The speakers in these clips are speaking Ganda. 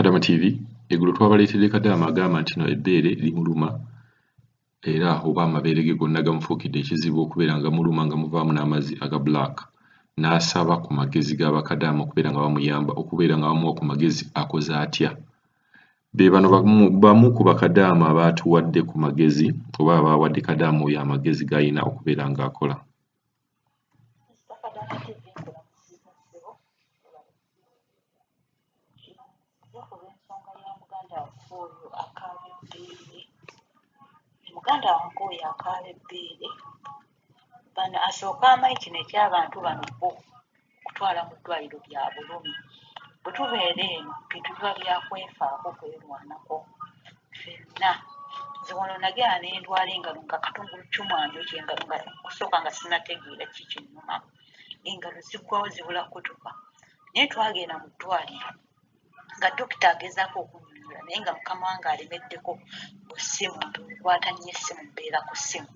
Kadama TV, eggulo twabaleetedde Kadaama agamba nti no ebbeere limuluma era oba amabeere ge gonna gamufuukidde ekizibu okubeera nga gamuluma nga muvaamu n'amazzi aga black n'asaba ku magezi ga Bakadaama okubeera nga bamuyamba okubeera nga bamuwa ku magezi akoze atya. Be bano bamu ku Bakadaama abaatuwadde ku magezi oba abaawadde Kadaama oyo amagezi g'alina okubeera ng'akola. Mister Kadama TV nkulamusiza ssebo nze ku lw'ensonga ya muganda waffe oyo akaaba ebbeere muganda wange oyo akaaba ebbeere bano asooke amanyi kino eky'abantu bano bo okutwala mu ddwaliro bya bulumi bwe tubeera eno bintu biba bya kwefaako kwerwanako ffenna nze wano nagenda ne ndwala engalo nga katunguluccumu anjokya engalo nga kusooka nga sinategeera ki kinnuma engalo ziggwawo zibula kutuka naye twagenda mu ddwaliro nga dokita agezaako okunnyonnyola naye nga mukama wange alemeddeko bu ssimu mbu nkwata nnyo essimu mbeera ku ssimu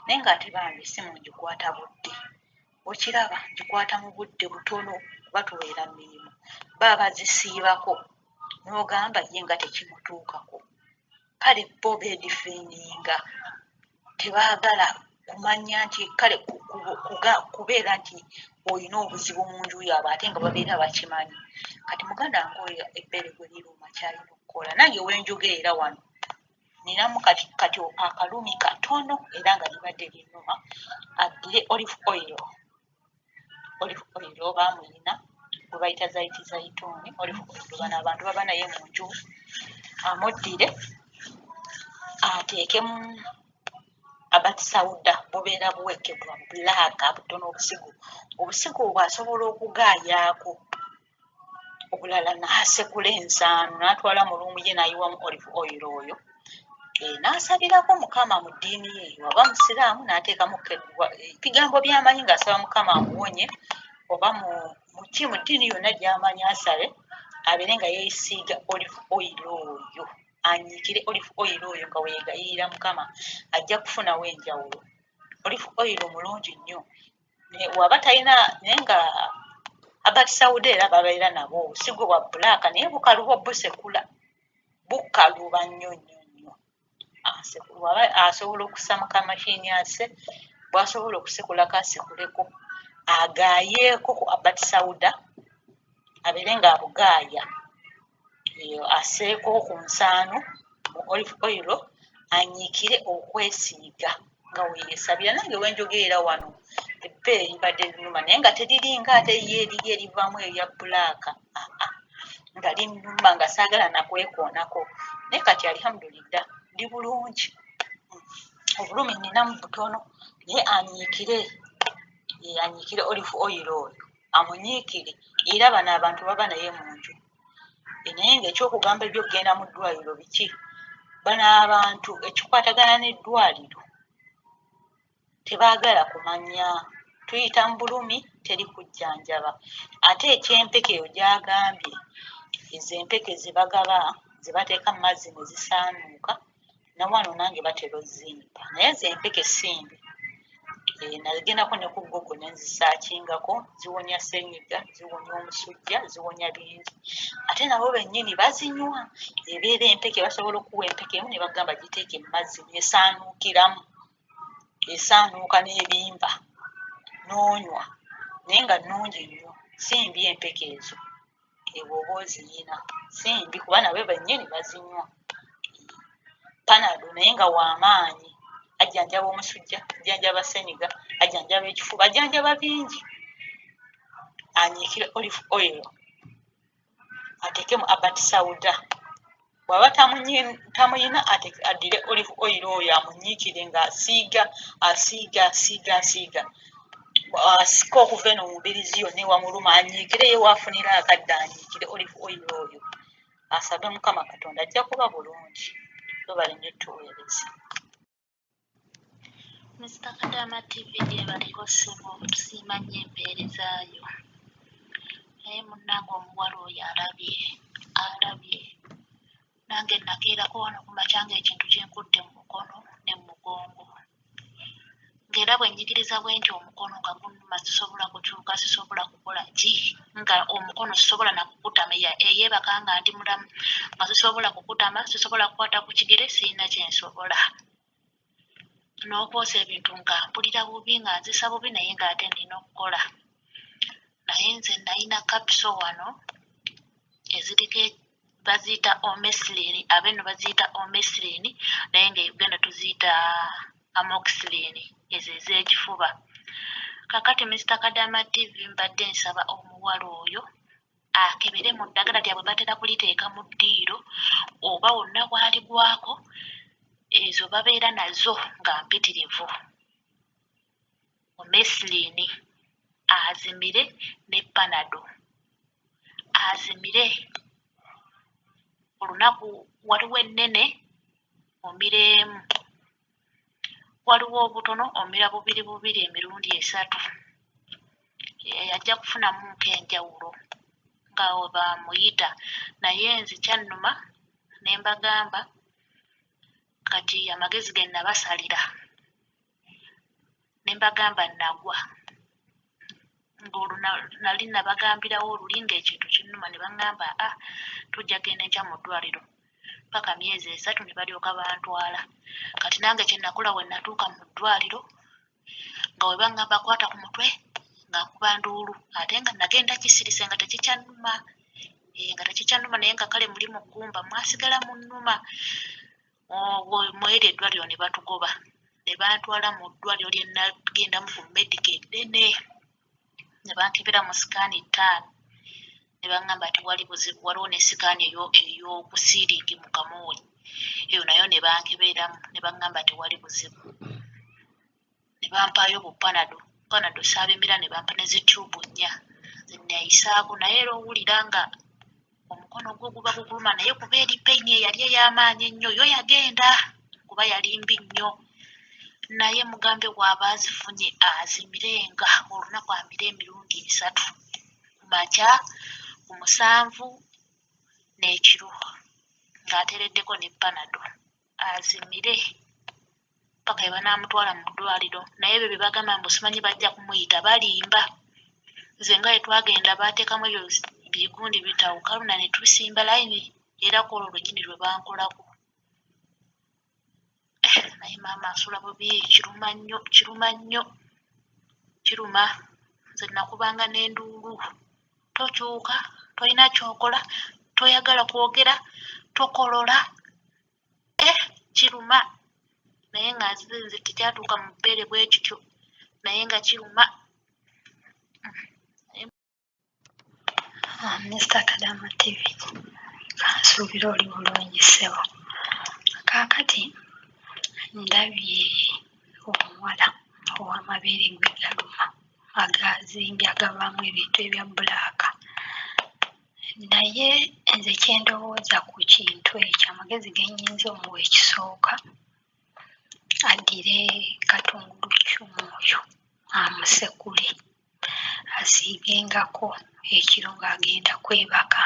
naye ng'ate bambi essimu ngikwata budde okiraba ngikwata mu budde butono kuba tubeera mu mirimu baba bazisiibako n'ogamba ye nga tekimutuukako kale bo beedifendinga tebaagala kumanya nti kale kubeera nti olina obuzibu mu nju yaabwe ate nga babeera bakimanyi kati muganda wange oyo ebbeere gwe liruma kyalina okukola nange wenjogerera wano ninamu kati kati akalumi katono era nga libadde linnuma addire olive oil olive oil oba amuyina gwe bayita zayiti zayituuni olive oil bano abantu baba naye mu nju amuddire ateekemu abatisawuda bubeera buweke bwa bulaaka butono obusigo obusigo obwo asobola okugaayaako obulala n'asekula ensaano n'atwala mu luumu ye n'ayiwamu olive oil oyo eh, n'asabirako mukama mu ddiini ye waba musiraamu n'ateekamu ebigambo by'amanyi ng'asaba mukama amuwonye oba muki mu ddiini yonna gy'amanyi asabe abeere nga yeesiiga olive oil oyo anyiikire olive oil oyo nga weegayirira mukama ajja kufunawo enjawulo olive oil mulungi nnyo waba talina naye nga Herbert Sauda era babeera nabo obusigo bwa bbulaaka naye bukaluba obusekula bukaluba nnyo nnyo nnyo waba asobola okussa mu kamashiini ase bw'asobola okusekulako asekuleko agaayeeko ku Herbert Sauda abeere ng'abugaaya aseeko ku nsaano mu olive oil anyiikire okwesiiga nga weyeesabira nange wenjogerera wano ebbeere libadde linuma naye nga teriringa ate ye eriri erivaamu erya bbulaaka aa nga linnuma nga saagala nakwekoonako naye kati alihamudulillah ndi bulungi obulumi ninamu butono naye anyiikire anyiikire olive oil oyo amunyiikire era bano abantu baba naye mu nju naye ng'ekyokugamba ebyokugenda mu ddwaliro biki bano abantu ekikwatagana n'eddwaliro tebaagala kumanya tuyita mu bulumi teri kujjanjaba ate eky'empeke eyo gy'agambye ezo empeke ze bagaba ze bateeka mu mazzi ne zisaanuuka na wano nange batera ozimpa naye ze empeke si mbi eh, nagendako ne ku google ne nzisaakingako ziwonya ssenyiga ziwonya omusujja ziwonya bingi ate nabo bennyini bazinywa ebeera empeke basobola okuwa empeke emu ne bagamba giteeke mu mazzi nesaanuukiramu esaanuuka n'ebimba n'onywa naye nga nnungi nnyo si mbi empeke ezo ebwoba oziyina si mbi kuba nabo bennyini bazinywa panado naye nga w'amaanyi ajjanjaba omusujja ajjanjaba ssenyiga ajjanjaba ekifuba ajjanjaba bingi anyiikire olive oil ateekemu abat sauda bw'aba tamuyina addire olive oil oyo amunyiikire ng'asiiga asiiga asiiga asiiga asika okuva eno mu mbirizi yonna ewamuluma anyiikire ye waafunira akadde anyiikire olive oil oyo asabe mukama katonda ajja kuba bulungi webale nnyo tuweereza. Mister Kadaama TV gyebaleko ssebo tusiima nnyo empeereza yo. Naye munnange omuwala oyo alabye alabye nange nakeerako wano ku makya ng'ekintu kinkutte mu mukono ne mu mugongo. Ng'era bwe nnyigiriza bwe ntyo omukono nga gunnuma, sisobola kukyuka, sisobola kukola ki, nga omukono sisobola na kukutama. Eyeebaka nga ndi mulamu, nga sisobola kukutama, sisobola kukwata ku kigere, sirina kye nsobola. N'okwosa ebintu nga mpulira bubi, nga nzisa bubi, naye ng'ate nnina okukola. Naye nze nalina kapiso wano eziriko baziyita omesilini, ab'eno baziyita omesilini, naye nga e Uganda tuziyita amoxicillin, ezo ez'ekifuba. Kakati Mister Kadama TV, mbadde nsaba omuwala oyo akebere mu ddagala lyabwe, batera kuliteeka mu ddiiro oba wonna w'aligwako, ezo babeera nazo nga mpitirivu. Omesilini azimire ne Panado azimire olunaku. Waliwo ennene omira emu, waliwo obutono omira bubiri bubiri emirundi esatu. Ajja kufunamuko enjawulo nga we bamuyita. Naye nze kyannuma ne mbagamba kati amagezi ge nabasalira ne mbagamba nagwa ng'olwo nali nabagambirawo oluli ng'ekintu kinnuma, ne baŋŋamba, a tujja genda enkya mu ddwaliro, paka myezi 3 ne balyoka bantwala. Kati nange kye nakola, we natuuka mu ddwaliro nga we baŋŋamba kwata ku mutwe, nga nkuba nduulu, ate nga nagenda kisirise nga tekikyannuma, nga tekikyannuma, naye nga kale muli mu ggumba mwasigala munnuma. Mweri eddwaliro ne batugoba ne bantwala mu ddwaliro lye nagendamu ku Medica eddene, ne bankebera mu scan 5 ne baŋŋamba tewali buzibu. Waliwo ne scan eyo ey'oku ceiling mu kamooli, eyo nayo ne bankeberamu ne baŋŋamba tewali buzibu, ne bampaayo bu Panado. Panado saabimira, ne bampa ne zi tube 4 zenayisaako, naye era owulira nga omukono gwo guba gukuluma, naye kuba eri pain eyali ey'amaanyi ennyo yo yagenda, kuba yali mbi nnyo. Naye mugambe bw'aba azifunye azimirenga olunaku, amire emirundi esatu, ku makya, ku 7 n'ekiro, ng'ateereddeko ne Panado, azimire paka we banaamutwala mu ddwaliro. Naye ebyo bye bagamba mbu simanyi bajja kumuyita, balimba. Nze nga bwe twagenda baateekamu ebyo bigundi bitawukaluna ne tusimba layini, era ku olwo lwennyini lwe bankolako. Naye maama nsula bubi, kiruma nnyo, kiruma nnyo, kiruma. Nze nakubanga n'enduulu, tokyuka, tolina ky'okola, toyagala kwogera, tokolola, kiruma. Naye nga nze tekyatuuka mu bbeere bwe kityo, naye nga kiruma. Mr. Kadama TV, kansuubira oli bulungi ssebo. Kaakati ndabye omuwala ow'amabeere gwe galuma, agazimbye, agavaamu ebintu ebya black, naye nze kye ndowooza ku kintu ekyo, amagezi ge nnyinza omuwa, ekisooka addire katunguluccumu oyo amusekule, asiigengako ekiro ng'agenda kwebaka.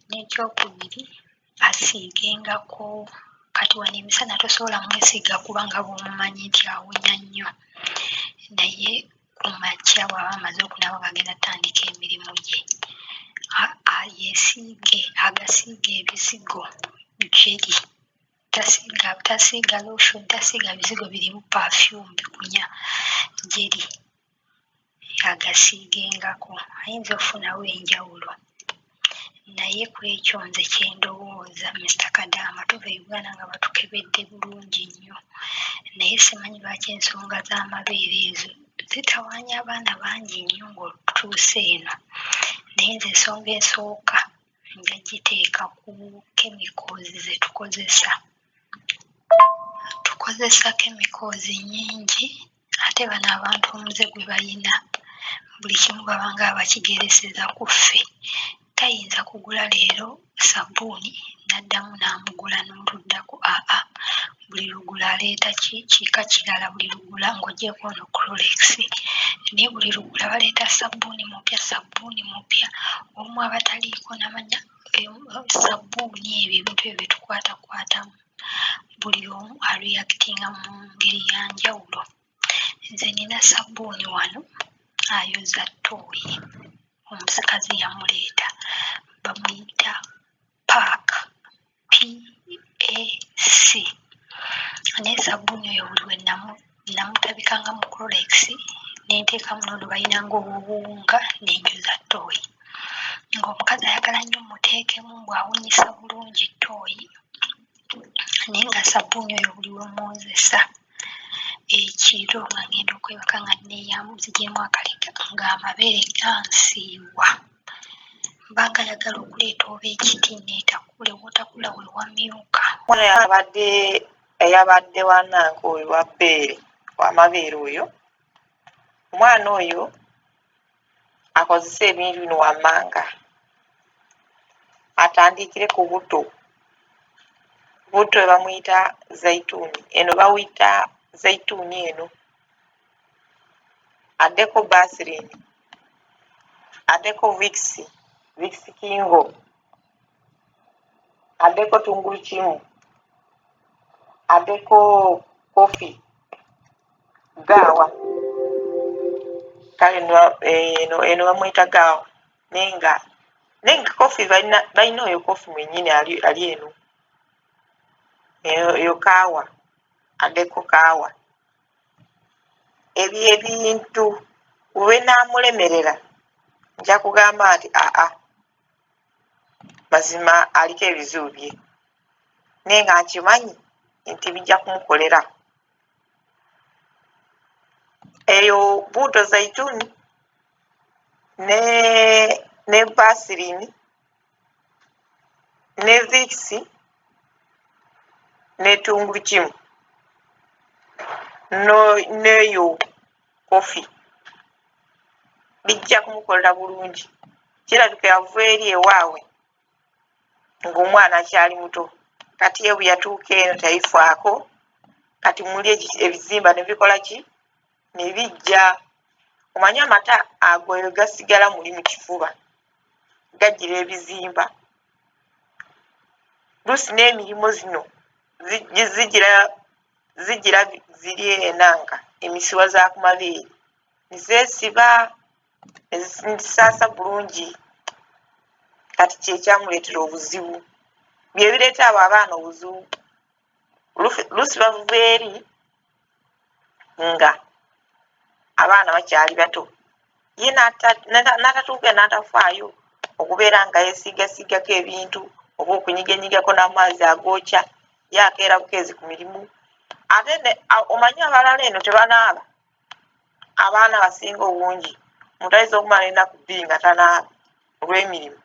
N'ekyokubiri, asiigengako kati wano emisana tosobola mwesiiga kubanga bw'omumanyi nti awunya nnyo, naye ku makya bw'aba amaze okunaaba ng'agenda ttandika emirimu gye, yeesiige, agasiige ebizigo jelly, tasiiga lotion, tasiiga bizigo birimu perfume bikunya, jelly agasiigengako, ayinza okufunawo enjawulo. Naye ku ekyo nze kye ndowooza, Mr. Kadaama, tuva e Uganda nga batukebedde bulungi nnyo, naye simanyi lwaki ensonga z'amabeere ezo zitawaanya abaana bangi nnyo ng'otuuse eno. Naye nze ensonga esooka nja giteeka ku chemicals ze tukozesa. Tukozesa chemicals nnyingi, ate bano abantu omuze gwe bayina, buli kimu babanga abakigereseza ku ffe. Tayinza kugula leero sabbuuni n'addamu n'amugula n'oluddako, aa, buli lugula aleeta kika kirala, buli lugula ng'oggyeko ono Clorox, naye buli lugula baleeta sabbuuni mupya, sabbuuni mupya, omu aba taliiko n'amanya sabbuuni. Ebyo ebintu ebyo bye tukwatakwatamu, buli omu areactinga mu ngeri ya njawulo. Nze nina sabbuuni wano ayoza ttooyi, omusikazi yamuleeta, bamuyita Pack, P-A-C. Naye sabbuuni oyo buli lwe namutabikanga mu Clorox ne nteekamu n'ono balinanga ow'obuwunga ne njoza ttooyi. Ng'omukazi ayagala nnyo mmuteekemu mbu awunyisa bulungi ttooyi, naye nga sabbuuni oyo buli lwe mmwozesa ekiro nga ngenda okwebaka nga neeyamu nzigyemu akalega ng'amabeere gansiiwa. Mba nga ayagala okuleeta oba ekiti neetakule, w'otakula we wamyuka. Omwana yabadde eyabadde wa nanka oyo wa bbeere w'amabeere oyo, omwana oyo akozesa ebintu bino wammanga. Atandikire ku butto, butto bamuyita zaituni, eno bawuyita zaituni eno, addeko Vaseline, addeko Vicks, Vicks Kingo, addeko tungulukimu, addeko coffee, gaawa. Kale eno eno bamuyita gaawa naye nga coffee balina balina oyo coffee mwennyini ali ali eno eyo kaawa, addeko kaawa. Ebyo ebintu bwe binaamulemerera nja kugamba nti aa mazima aliko ebizibu bye, naye nga nkimanyi nti bijja kumukolera. Eyo buuto zaituni ne Vaseline ne Vicks ne tungulukimu no n'eyo coffee bijja kumukolera bulungi. Kirabika yava eri ewaabwe ng'omwana akyali muto, kati ye bwe yatuuka eno teyabifaako, kati muli ebizimba ne bikola ki? Ne bijja. Omanyi amata ago gasigala muli mu kifuba gajjira ebizimba. Luusi n'emirimu zino zigira zigira ziri enanka emisiwa za ku mabeere ne zeesiba ne zisaasa bulungi, kati kye kyamuleetera obuzibu. Bye bireeta abo abaana obuzibu. Luusi bavuva eri nga abaana bakyali bato, ye n'atatuuka n'atafaayo okubeera nga yeesiigasiigako ebintu oba okunyigenyigako n'amazzi agookya, ye akeera bukeezi ku mirimu. Ate omanyi abalala eno tebanaaba, abaana abasinga obungi omuntu ayinza okumala ennaku 2 nga tanaaba olw'emirimu.